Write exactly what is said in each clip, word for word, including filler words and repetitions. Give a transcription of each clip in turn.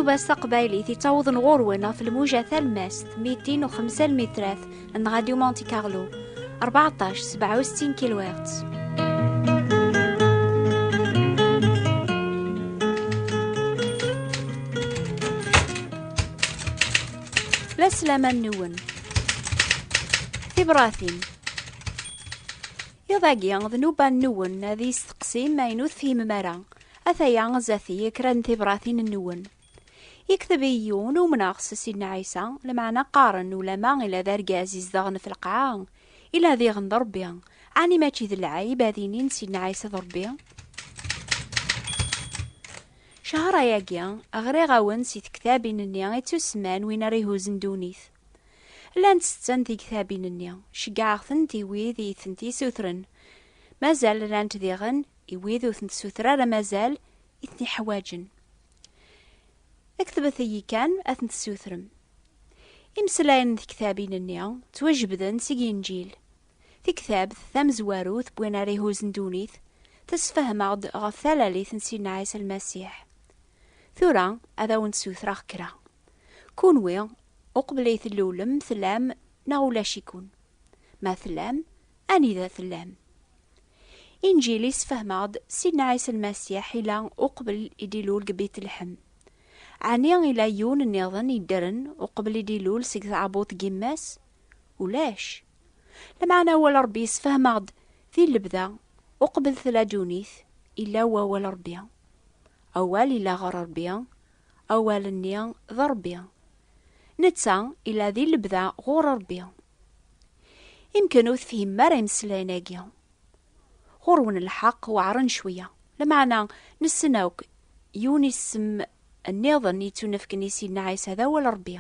Taqbaylit yettawḍen ɣur-wen ɣef lmuja talemmast mitin u xemsa lmitrat n Radio Monte Carlo, rbeɛṭac sebɛa u settin kilohertz. La slama-nwen. Tibratin. Iḍ-agi d nnuba-nwen ad yi-steqsim ayen ur tefhimem ara. Ataya zdat-i kra n tibratin-nwen. Yekteb-iyi yiwen, umneɣ s Sidna Ɛisa, lameɛna qqaren ulama ila d argaz izedɣen f lqaɛa, ila diɣen d Ṛebbi. Ɛni mačči d lɛayb ad inin Sidna Ɛisa d Ṛebbi? Cahṛa-yagi, ɣriɣ-awen si tektabin-nni ittusemman Win ara ihuzen ddunit. Llant setten tiktabin-nni, ceggɛeɣ-tent i wid i tent-isutren. Mazal llant diɣen i wid ur tent-suter ara mazal i ten-iḥwaǧen. Ketbet-iyi kan ad tent-tessutrem. Imeslayen n tektabin-nni ttwajebden seg Inǧil. Tiktabt tamezwarut n Win ara ihuzen ddunit tessefhem-aɣ-d ɣef talalit n Sidna Ɛisa Lmasiḥ. Tura ad awen-d-ssutreɣ kra. Kunwi, uqbel ay tlulem, tellam neɣ ulac-iken? Ma tellam, anida tellam? Inǧil yessefhem-aɣ-d Sidna Ɛisa Lmasiḥ ila uqbel i d-ilul deg Bitleḥem. Ɛni ila yiwen nniḍen yeddren uqbel i d-ilul seg tɛebbuḍt n yemma-s? Ulac. Lameɛna awal Ṛebbi yessefhem-aɣ-d di lebda, uqbel tella ddunit, illa wawal Ṛebbi. Awal illa ɣer Ṛebbi, awal-nni d Ṛebbi. Netta illa di lebda ɣur Ṛebbi. Imken ur tefhimem ara imeslayen-agi. Ɣur-wen lḥeqq weɛren cwiya. Lameɛna nessen akk yiwen isem nniḍen yettunefken i Sidna Ɛisa d awal Ṛebbi.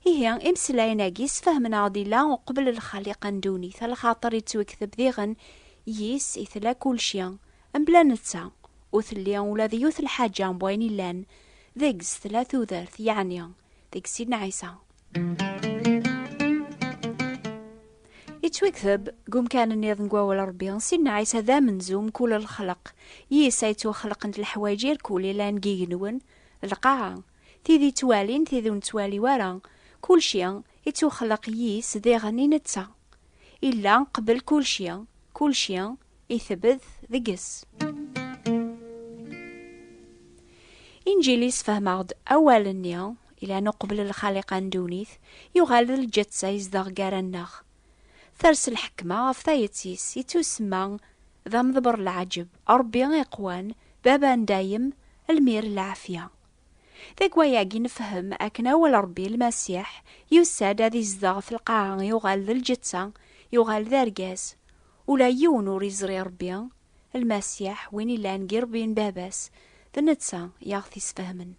Ihi, imeslayen-agi sfehmen-aɣ-d illa uqbel lxaliqa n ddunit, alaxaṭer yettwekteb diɣen yis i tella kulci, mebla netta ur telli ula d yiwet lḥaǧa n wayen illan deg-s tella tudert, yeɛni deg Sidna Ɛisa. Yettwekteb deg umkan nniḍen deg wawal Ṛebbi, Sidna Ɛisa d amenzu mkul lexleq, yis ay ttwaxelqent leḥwayeǧ irkul ilan deg igenwen d lqaɛa, tid ittwalin, tid ur nettwali ara, kulci ittuxleq yis diɣen i netta. Illa qbel kulci, kulci itbed deg-s. Inǧil yessefhem-aɣ-d awal-nni ilan uqbel lxaliqa n ddunit, yuɣal d lǧetta izdeɣ gar-aneɣ. Ters lḥekma ɣef tayet-is, ittusemma d amḍebber n leɛǧeb, Ṛebbi iqwan, Baba n dayem, lmir n lɛafya. Deg wayagi nefhem akken awal Ṛebbi, Lmasiḥ, yusa-d ad izdeɣ f lqaɛa, yuɣal d lǧetta, yuɣal d argaz. Ula yiwen ur iẓri Ṛebbi, Lmasiḥ, win illan deg irebbi n Baba-s, d netta i aɣ-t-isfehmen.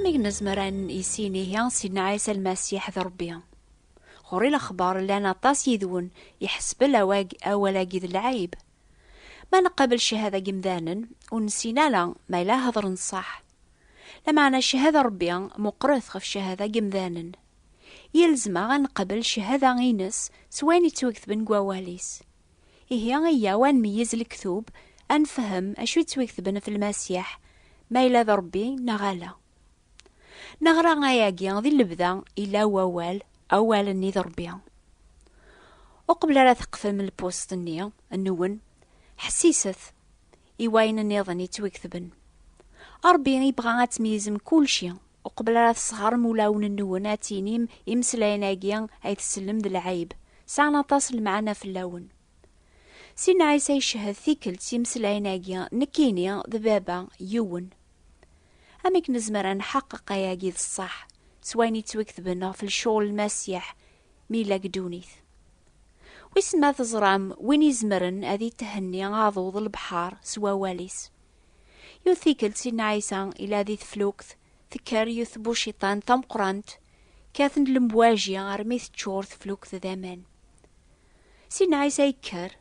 Amek nezmer ad nissin ihi Sidna Ɛisa Lmasiḥ d Ṛebbi? Ɣur-i lexbar llan aṭas yid-wen iḥesben awag-, awal-agi d lɛib. Ma neqbel ccahada n yimdanen, ur nessin ara ma yella heddren ṣṣeḥ. Lameɛna ccahada n Ṛebbi meqqret ɣef ccahada n yimdanen. Yelzem-aɣ ad neqbel ccahada-ines s wayen yettwaketben deg wawal-is. Ihi, iyyaw ad nmeyyez lektub, ad nefhem acu yettwaketben ɣef Lmasiḥ, ma yella d Ṛebbi neɣ ala. Neɣra ayagi di lebda, illa wawal, awal-nni d Ṛebbi. Uqbel ara teqfem lpust-nni nwen, ḥessiset i wayen nniḍen yettwaketben. Ṛebbi yebɣa ad tmeyyzem kulci uqbel ara tesɣerem ulawen-nwen ad tinim imeslayen-agi ay tsellem d lɛib, sɛan aṭas n lmeɛna fell-awen. Sidna Ɛisa icehhed tikkelt s imeslayen-agi, nekkini d Baba yiwen. Amek nezmer ad nḥeqqeq ayagi d ṣṣeḥ s wayen yettwaketben ɣef lecɣel n Lmasiḥ mi yella deg ddunit? Wissen ma teẓram win izemren ad ithenni aḍu d lebḥer s wawal-is? Yiwet tikkelt Sidna Ɛisa ila di teflukt, tekker yiwet tbuciṭant tameqqrant, kkaten-d lemwaji armi teččur teflukt d aman. Sidna Ɛisa yekker,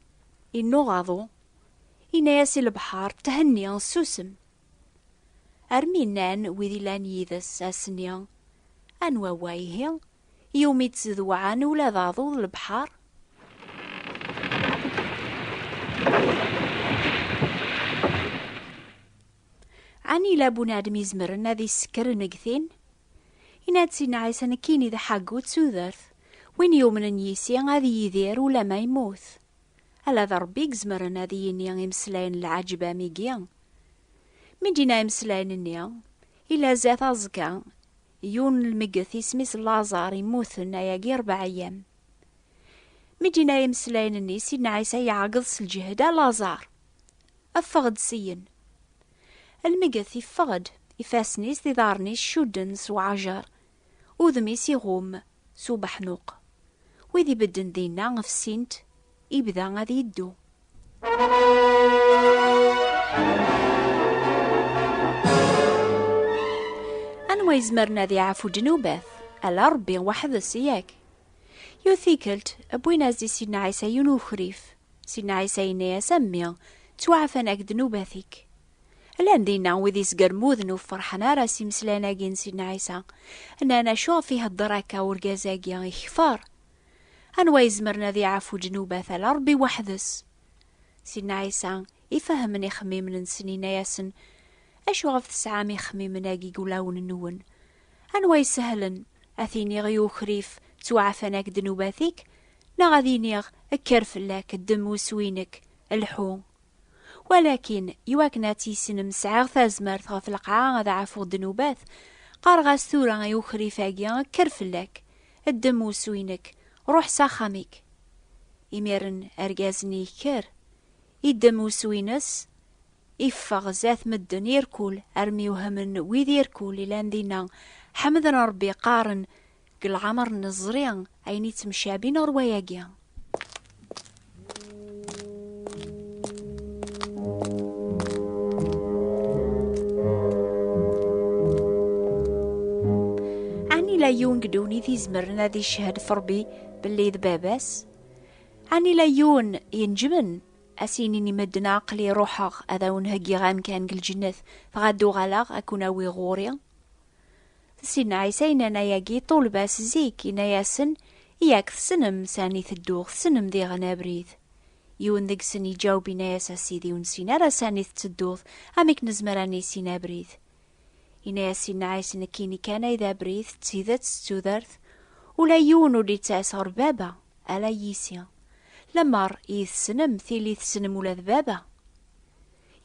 innuɣ aḍu, yenna-yas i lebḥer, "Thenni, susem." Armi nnan wid illan yid-s ass-nni, "Anwa wa ihi, iwumi d-zedwaɛen ula d aḍu d lebḥer?" Ɛni yella bunadem izemren ad isekker lmegtin? Yenna-d Sidna Ɛisa: Nekkini d ḥaggu d tudert. Win yumnen yis-i ad yidir ulamma yemmut. Ala d Ṛebbi i izemren ad yini imeslayen n lɛaǧeb am igi. Mi d-yenna imeslayen-nni, illa zdat aẓekka, yiwen n lmegged isem-is Laẓar immuten ayagi ṛebɛa ayyam. Mi d-yenna imeslayen-nni, Sidna Ɛisa iɛeggeḍ s lǧehd: A Laẓar, ffeɣ-d syin! Lmegged iffeɣ-d, ifassen-is d iḍarren-is cudden s uɛjar, udem-is iɣumm s ubeḥnuq. Wid ibedden dinna fsin-t, ibda ad yeddu. Anwa izemren ad iɛfu ddnubat? Ala Ṛebbi weḥd-s, yak? Yiwet tikkelt, wwin-as-d i Sidna Ɛisa yiwen ukrif. Sidna Ɛisa yenna-yas: A mmi, ttwaɛfan-ak ddnubat-ik. Llan dinna wid isgermuden ur ferḥen ara s imeslayen-agi n Sidna Ɛisa. Nnan: Acu ɣef ihedder akka urgaz-agi? Ikfer! Anwa izemren ad iɛfu ddnubat? Ala Ṛebbi weḥd-s. Sidna Ɛisa ifehmen ixemmimen-nsen, yenna-yasen: Acu ɣef tesɛam ixemmimen-agi deg wulawen-nwen? Anwa isehlen ad t-iniɣ i ukrif: Ttwaɛfan-ak ddnubat-ik, neɣ ad iniɣ: Kker fell-ak, ddem ussu-inek, lḥu? Walakin, iwakken ad tt-issnem, sɛiɣ tazmert ɣef lqaɛa ad ɛfuɣ ddnubat, qqareɣ-as tura i ukrif-agi: Kker fell-ak, ddem ussu-inek, ruḥ s axxam-ik. Imiren argaz-nni yekker, iddem ussu-ines, iffeɣ zdat medden irkul, armi uhmen wid irkul ilan dinna, ḥemden Ṛebbi, qqaren: Deg leɛmer neẓri ayen ittemcabin ɣer wayagi. Ɛni la yiwen deg ddunit izemren ad icehhed f Ṛebbi belli d baba-s? Ɛni la yiwen yenǧmen a s-yinin i medden: Aql-i ruḥeɣ ad awen-heggiɣ amkan deg lǧennet, dɣa ad d-uɣaleɣ ad ken-awiɣ ɣur-i? D Sidna Ɛisa yennan ayagi, iṭuleb-as zik, yenna-yasen: Yak tessnem sani tedduɣ, tessnem diɣen abrid. Yiwen deg-sen iǧaweb, yenna-yas: A Sidi, ur nessin ara sani tettedduḍ, amek nezmer ad nissin abrid? Yenna-yas Sidna Ɛisa: Nekkini kan ay d abrid, d tidet, d tudert. Ula yiwen ur d-ittas ɣer Baba, ala yis-i. Lemmer iyi-tessnem, tili tessnem ula d Baba.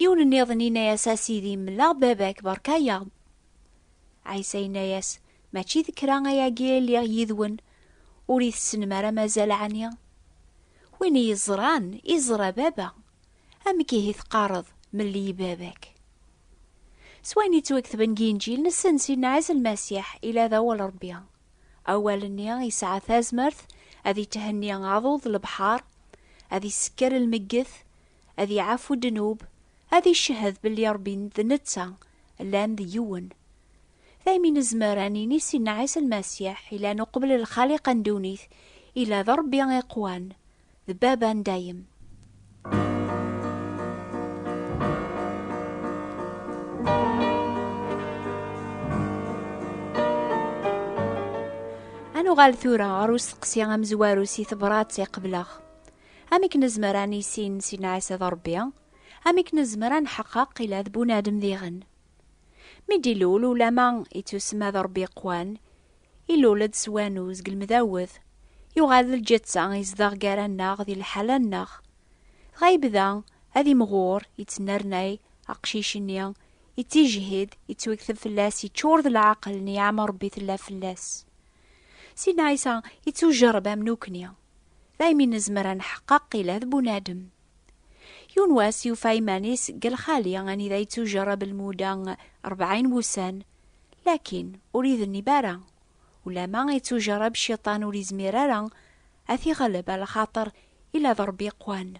Yiwen nniḍen yenna-yas: A Sidi, mel-aɣ Baba-k, berka-yaɣ. Ɛisa yenna-yas: Mačči d kra ayagi i lliɣ yid-wen, ur i-tessnem ara mazal ɛni? Win i yi-ẓran, iẓra Baba. Amek ihi teqqareḍ: Mel-iyi Baba-k? S wayen yettwaketben deg Yinǧil, nessen Sidna Ɛisa Lmasiḥ ila d awal Ṛebbi. Awal-nni yesɛa tazmert ad ithenni aḍu d lebḥer, ad isekker lmegget, ad iɛafu ddnub, ad icehhed belli Ṛebbi d netta llan d yiwen. Daymi nezmer ad nini Sidna Ɛisa Lmasiḥ ilan uqbel lxaliqa n ddunit, ila d Ṛebbi iqwan, d Baba n dayem. Ad nuɣal tura ɣer usteqsi amezwaru si tebrat i qebleɣ. Amek nezmer ad nissin Sidna Ɛisa d Ṛebbi? Amek nezmer ad nḥeqqeq ila d bunadem diɣen? Mi d-ilul, ulama ittusemma d Ṛebbi iqwan, ilul-d s wanu seg lemdawet, yuɣal d lǧetta, izdeɣ gar-aneɣ di lḥala-nneɣ. Dɣa yebda ad imɣur, ittnernay aqcic-nni, ittijhid, ittwekteb fell-as, iččur d leɛqel n yiɛma Ṛebbi tella fell-as. Sidna Ɛisa ittujerreb am nukni. Daymi nezmer ad nḥeqqeq ila d bunadem. Yiwen wass yufa iman-is deg lxali anida yettujerreb lmuda rebɛin wussan, lakin ur idennib ara. Ulama yettujerreb cciṭan ur izmir ara ad t-iɣleb, alaxaṭer ila d Ṛebbi iqwan.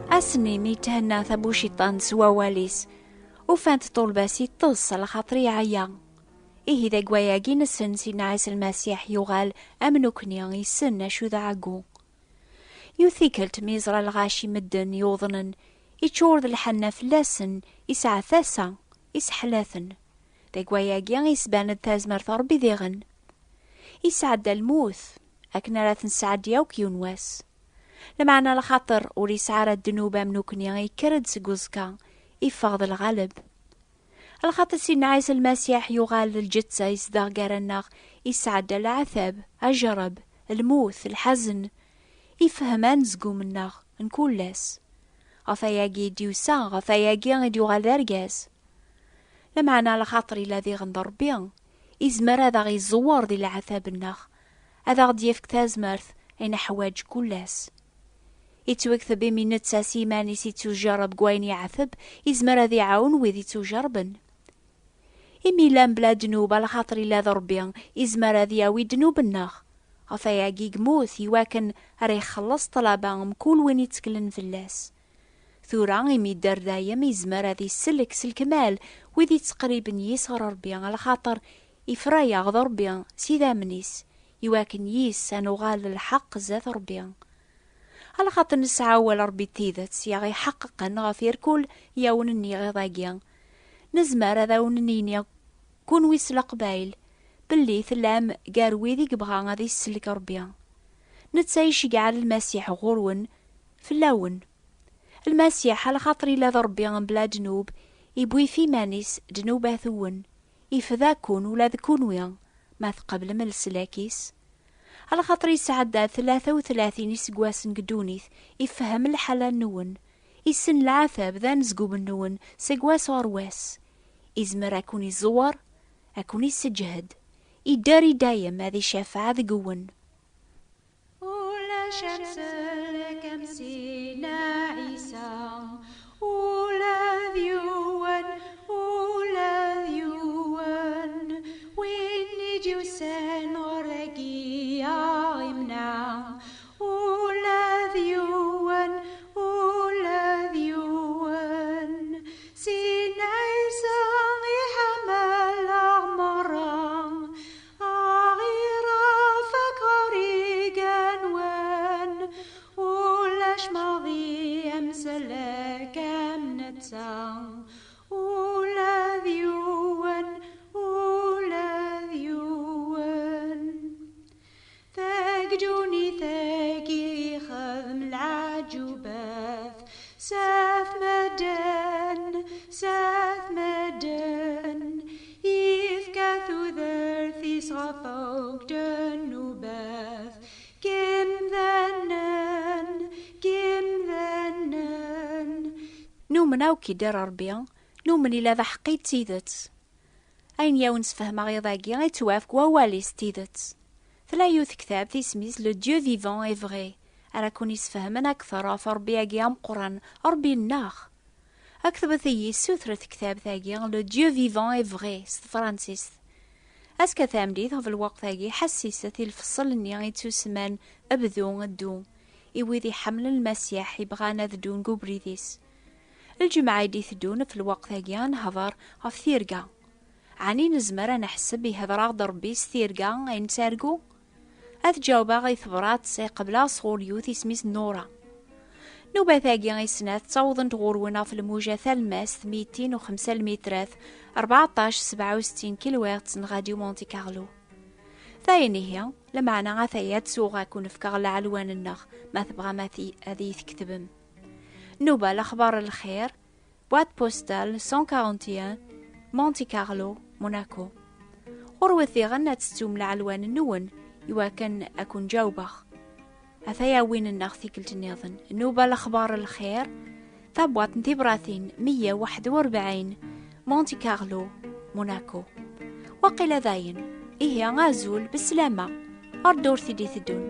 Ass-nni mi yethenna tabuciṭant s wawal-is, ufan-t ṭṭulba-s iṭṭes, alaxaṭer yeɛya. Ihi deg wayagi nessen Sidna Ɛisa Lmasiḥ yuɣal am nukni, issen acu d aɛeggu. Yiwet tikkelt mi yeẓra lɣaci medden yuḍnen, iččur d lḥenna fell-asen, isɛa tasa, iseḥla-ten. Deg wayagi isban-d tazmert Ṛebbi diɣen. Isɛedda lmut, akken ara t-nesɛeddi akk yiwen wass. Lameɛna lxaṭer ur yesɛi ara ddnub am nukni, yekker-d seg uẓekka, iffeɣ d lɣaleb. Lxaṭer Sidna Ɛisa Lmasiḥ yuɣal d lǧetta, yezdeɣ gar-aneɣ, yesɛedda leɛtab, ajerreb, lmut, lḥazen, ifhem anezgum-nneɣ n kul ass. Ɣef ayagi i d-yusa, ɣef ayagi i d-yuɣal d argaz. Lameɛna lxaṭer ila diɣen d Ṛebbi, izmer ad aɣ-iẓewwer di leɛtab-nneɣ, ad aɣ-d-yefk tazmert i neḥwaǧ kul ass. Ittwekteb imi netta s yiman-is ittujerreb deg wayen yeɛteb, izmer ad iɛawen wid ittujerrben. Imi ila mebla ddnub, lxaṭer ila d Ṛebbi, izmer ad yawi ddnub-nneɣ. Ɣef ayagi i yemmut, iwakken ara ixelleṣ ṭṭlaba mkul win itteklen fell-as. Tura, imi dder dayem, izmer ad isellek s lekmal wid itteqriben yis ɣer Ṛebbi, lxaṭer ifra-yaɣ d Ṛebbi s idammen-is, iwakken yis ad nuɣal d lḥeqq zdat Ṛebbi. Lxaṭer nesɛa awal Ṛebbi d tidet i aɣ-iḥeqqeqen ɣef irkul i awen-nniɣ iḍ-agi. Nezmer ad awen-nini, kunwi s Leqbayel, belli tellam gar wid i yebɣa ad isellek Ṛebbi. Netta iceggeɛ Lmasiḥ ɣur-wen, fell-awen. Lmasiḥ, lxaṭer ila d Ṛebbi mebla ddnub, iwwi ɣef iman-is ddnubat-nwen, ifda-ken ula d kunwi, ma tqeblem leslak-is. Lxaṭer yesɛedda tlata u tlatin iseggasen deg ddunit, ifhem lḥala-nwen, issen leɛtab d anezgum-nwen seg wass ɣer wass. Izmer ad ken-iẓewwer, ad ken-isseǧhed, idder i dayem ad icafeɛ deg-wen. Ulac amsellek am Sidna Ɛisa, ula d yiwen, ula d yiwen, win i d-yusan ɣer dagi a ɣ-imneɛ, ula d yiwen, ula d yiwen. Sidna Ɛisa iḥemmel-aɣ merra, aɣ-irafek ɣer igenwan, ulac maḍi amsellek am netta, ula d yiwen, ula d yiwen. Tagdunit-agi ixdem lɛaǧubat, sat medden, sat medden, ifka tudert-is ɣef akk ddnubat, kimdanen, kimdanen. Numen akk idder Ṛebbi, numen ila d aḥeqqi d tidet. Ayen i awen-sfehmeɣ iḍ-agi, ittwaf deg wawal-is d tidet. Tella yiwet tektabt isem-is Le Dieu vivant et vrai, ara ken-isfehmen akteṛ ɣef Ṛebbi-agi ameqqran, Ṛebbi-nneɣ. Ketbet-iyi, ssutret tektabt-agi Le Dieu vivant et vrai s tefransist. Azekka tameddit ɣef lweqt-agi, ḥassiset i lfeṣṣel-nni ittusemman Bdu, ddu, i wid iḥemmlen Lmasiḥ, ibɣan ad ddun deg ubrid-is. Lǧemɛa i d-iteddun ɣef lweqt-agi ad nehḍer ɣef tirga. Ɛni nezmer ad neḥseb ihder-aɣ-d Ṛebbi s tirga ay nettargu? Ad ǧawbeɣ i tebrat ay qebleɣ sɣur yiwet isem-is Nura. Nnubat-agi i snat ttawḍent ɣur-wen ɣef lmuja talemmast mitin u xemsa lmitrat, rbeɛṭac sebɛa u settin kilohertz n Radio Monte Carlo. D ayen ihi, lameɛna ataya ad ttuɣ ad ken-fkeɣ lɛelwan-nneɣ, ma tebɣam ad t-, ad iyi-tketbem. Nnuba, lexbar n lxir, boîte postale cent quarante et un, Monte Carlo, Monaco. Ɣurwet diɣen ad tettum lɛelwan-nwen iwakken ad ken-ǧawbeɣ. Ataya win-nneɣ tikkelt nniḍen. Nnuba, lexbar n lxir, tabwaṭ n tibratin meyya u waḥed u rebɛin, Monte Carlo, Monaco. Waqila dayen. Ihi, azul, beslama. Ar ddurt i d-iteddun.